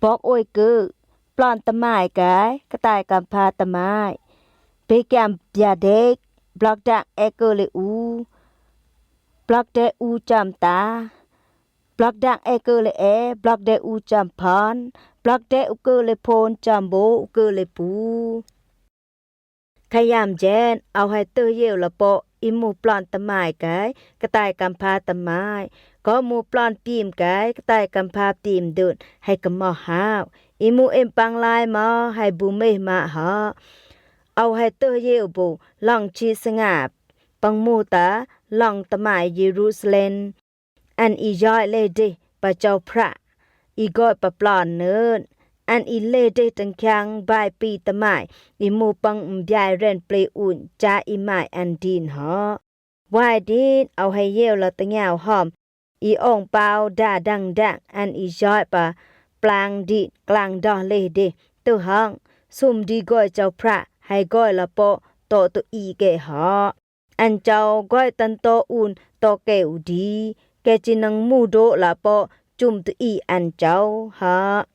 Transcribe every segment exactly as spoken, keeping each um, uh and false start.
Bok ôi kơ, plon tơmai kai, kơtai kampha tơmai. Bê kiam bia dek, blok dang e kơ lê u. Blok de u cham ta. Blok dang e kơ lê e, blok de u cham phon. Blok de u kơ lê phon cham bo, u kơ lê pu. Kayam jen, au hai tơ yeu la po, i mu plon tơmai kai, kơtai kampha tơmai. Ko mu plon pim kai, kơtai kampha pim dut, hai kơ mo hao. I mu im pang lai mo, hai bu meh ma ho. Au hai tơ yeu bu, long chi sngap. Pang mu ta, long tơmai Jerusalem. Ăn i yoi lê dêh pa châu Phra, i goi pa plon nơt. Ăn i lê dêh tơng kiang bai pi tơmai, i mu pang mbiai ren ple un cha i mai ăn din ho. Wai din, au hai yeu la tơngiao hom, i ong pao da dang dang, ăn i yoi pa plang din, klang doh lê dêh, tơ hong, sum di goi châu Phra, hai goi la po, to tơ i kê ho. Ăn châu goi tăn to un to kê u di, kê chi năng mu dô la po chum tơ i ăn châu ha.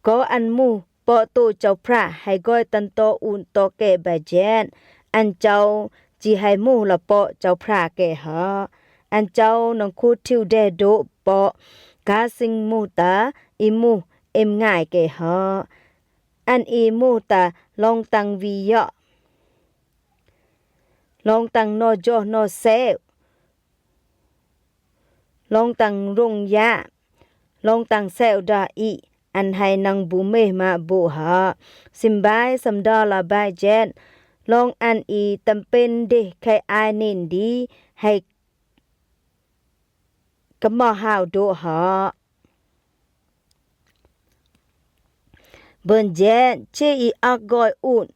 Ko ăn mu po to châu Phra hai goi tăn to un to kê ba jen, ăn châu chi hai mu la po châu Phra kê ha. Ăn châu năng khu thiu dê dô po, ka sing mu ta, i mu, em ngai kê ha. Ăn i mu ta, long tăng vi yọ. Long tăng no joh no seu. Long tăng rung ya. Long tăng seu da i. Ăn hai năng bu meh ma bu ha. Sim bai sam da la bai jen. Long ăn i tâm pen dêh khai ai nin di. Hai kơ mo hao dô ha. Bơn jen, chê i ăk goi un,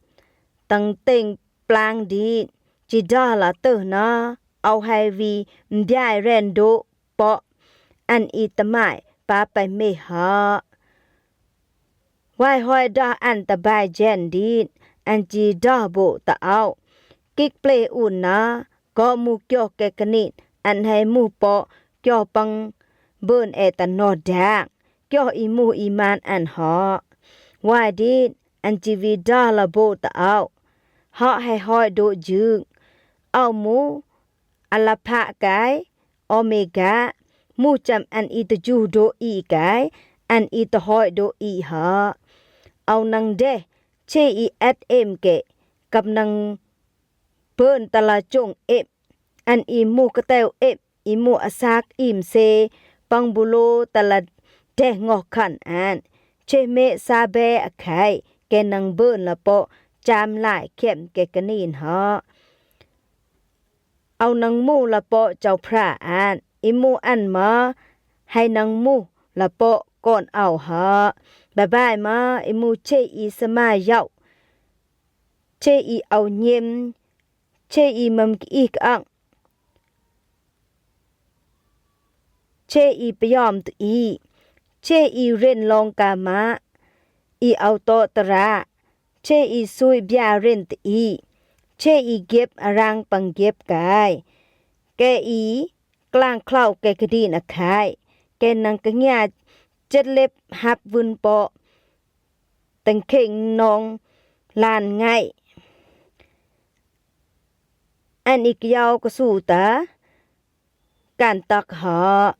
tăng têng plang din, chi da la tơ na, au hai vi mbiai ren dô po, ăn i tơmai, pa pai mê ha. Wai hoi da ăn ta bai jen din, ăn chi da bô ta au. Kik ple un na, ko mu kioh kê kơ nin, ăn hai mu po, kioh pang bơn e ta noh dang, kioh i mu i man ăn ho. Wai din, ăn chi vi da la bô ta au. Ho hai hoi dô jưng. Au mu, a la pha kai, Omega, mu cham ăn i tơ juh dô i kai, ăn i tơ hoi dô i ha. Au năng dêh, chê i et em kê, kăp năng bơn ta la chung em, ăn i mu kơ têu em, i mu a sak im se, pang bu lô ta la dêh ngoh khăn ăn, chê mê sa be a khai, kê năng bơn la po, cham lai khem kê kơ nin ha. Au năng mu la po châu Phra ăn, i mu ăn ma, hai năng mu la po kon au ha. Ba bai ma, i mu chê i sma yau. Chê i au nhem, chê i mâm kơ i kơ ang. Chê i pơyom tơ i, chê i ren long ka ma, i au to tơ ra, chê i sui bia ren tơ i, chê i gep a rang pang gep kai. Kê i, klang klau kê kơ din a khai, kê năng kơ ngia chet lep hap vưn po, tâng khêng nong lan ngai. Ăn i kơ yau kơ su ta, kan tăk hă,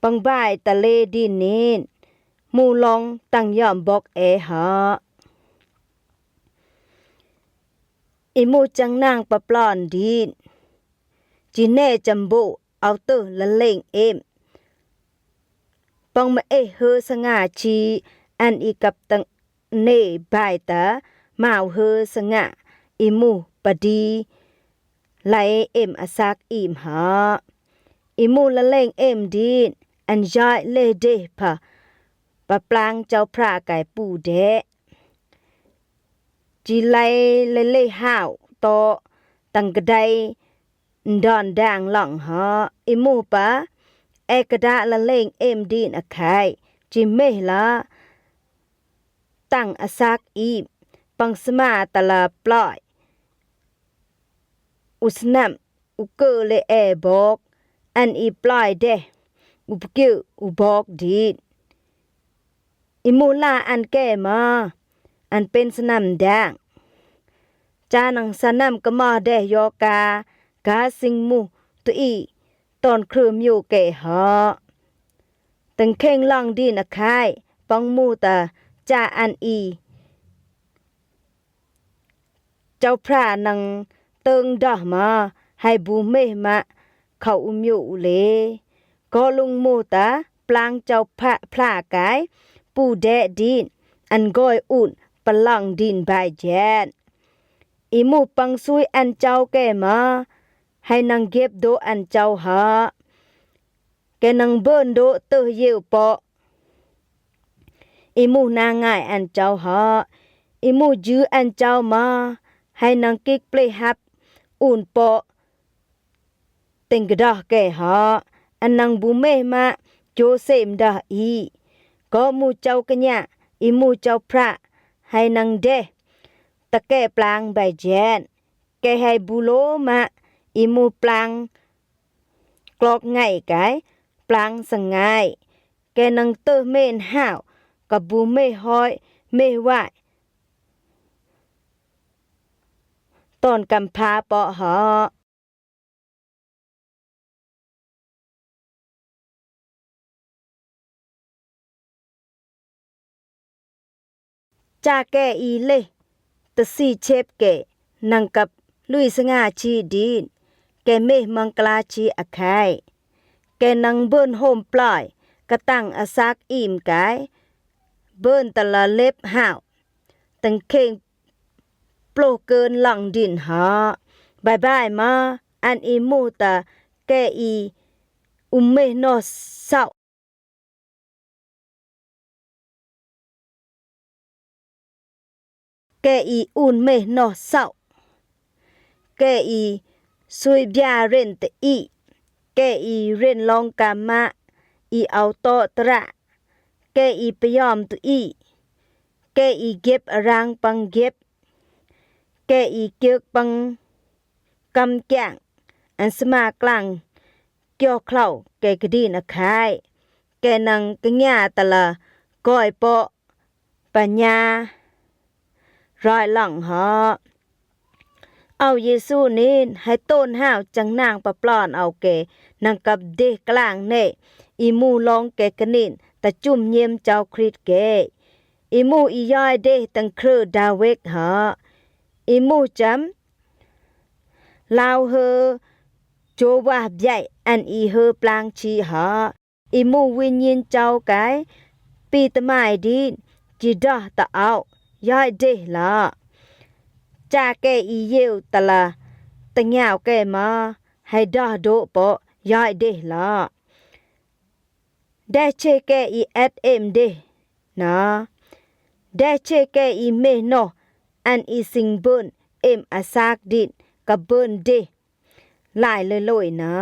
păng bai ta lê din nin, mu long tăng yom bok e hă. I mu chang nang pa plon din, chi ne cham bu au tơ la leng em. Păng ma e hơ sa nga chi, ăn i kăp tăng ne bai ta, mau hơ sa nga, i mu pa di, lai em a sak im hă. I mu la leng em din, ăn yoi lê dê pa, pa plang châu Phra kai pu dê. Chi lai lê lê hao to, tăng kơ dai, ndon dang long hă, i mu pa, e kơ da la leng em din a khai, chi meh la, tăng a sak im, păng sma ta la ploi. U snam, u kơ lê e bok, ăn i ploi dê, u pkiu, u bok din. ꓬꓲ mùh la an keh mah, an pen sanaam dang. Ca nang sanaam kah mah deh yoka, ka sing mùh tuꓲ ton kreu myo keh hah. Teng kheng lang din a khai, pang mùh ta ca an ꓬꓲ Chau Phra nang teng doh mah, hai bu meh mah khau u myo u le. Ko lung mùh ta plang Chau Phra, Phra kai, pu deh din, an goi un, pa lang din bai jen. ꓬꓲ mùh pang sui an chau keh mah, hai nang gep doh an chau hah. Keh nang bơn doh teh yeu poh. ꓬꓲ mùh na ngai an chau hah. ꓬꓲ mùh jư an chau mah, hai nang kik ple hap un poh. Teng kah doh keh hah, an nang bu meh mah, cho sem doh ꓬꓲ. Ko mùh chau kenya, ꓬꓲ mùh Chau Phra, hai nang deh ta keh plang bai jen. Keh hai bu lo mah, ꓬꓲ mùh plang klok ngai kai, plang sang ngai. Keh nang teh men hau, kah bu meh hoi, meh wai. Ton kam pha poh hah. Ca keh ꓬꓲ leh, ta si chep keh, nang kap lui sanga chi din, keh meh mang kla chi a khai. Keh nang bơn hom ploi, kah tang a sak im kai, bơn ta la lep hau, teng kheng ploh kơn lang din hah. Bai bai mah, an ꓬꓲ mùh ta keh ꓬ� um meh noh sau. Keh ꓬꓲ un meh noh sau. Keh ꓬ� sui bia ren ta ꓬꓲ. Keh ꓬ� ren long ka mah, ꓬ� au toh tra. Keh ꓬ� pa yom tu ꓬ�. Keh ꓬ� gep a rang pang gep. Keh ꓬꓲ kiek pang kam kiang, an sma klang kyo klau keh kadin a khai. Keh nang kenya ta la goi poh, pa nya roi lang hah. Au Yesu nin, hai ton hau chang nang pa plon au keh, nang kap deh klang ne, ꓬꓲ mùh long keh kanin, ta chum nyem Chau Khrist keh. ꓬꓲ mùh ꓬꓲ yoi deh tang kreu da wek hah. ꓬꓲ mùh cham lau heu, cho wah biai an ꓬꓲ heu plang chi hah. ꓬꓲ mùh win yin chau kai, pi ta mai din, chi doh ta au, yoi deh lah. Ca keh ꓬꓲ yeu ta la, ta ngiau keh mah, hai doh doh poh, yoi deh lah. Deh che keh ꓬꓲ et em deh na. Deh che keh ꓬꓲ meh noh, an ꓬꓲ sing bơn em a sak din, kah bơn deh lai le loi na.